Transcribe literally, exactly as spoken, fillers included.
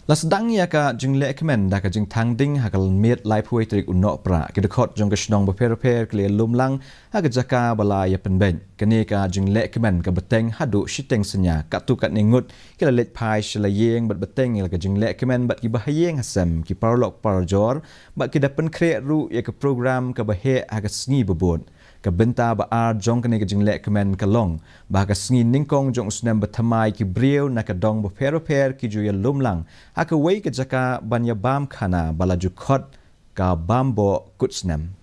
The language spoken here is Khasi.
La sdang ïa ka jinglehkmen da ka jingthang ding ha ka miet laiphew tarik u Nohprah. Ki dkhot jong ki shnong bapher bapher ki la lum lang ha ka jaka ba la ïa pynbeit. Kane ka jinglehkmen ka bteng haduh shiteng synñia, katto katne ngut ki la leit phai sha la ïing bad bteng ïa la ka jinglehkmen bad ki bahaïing hasem, ki paralok parajor, bad ki da pynkhreh ruh ïa ka program kaba heh ha ka sngi ba bud. Ka bynta ba ar jong kane ka jinglehkmen ka long ba ha ka sngi nyngkong jong u snem ba thymmai, ki briew na ka dong bapher bapher ki ju ïa lum lang ha kawei ka jaka ban ïa bam khana ba la ju khot ka Bamboh Kut Snem.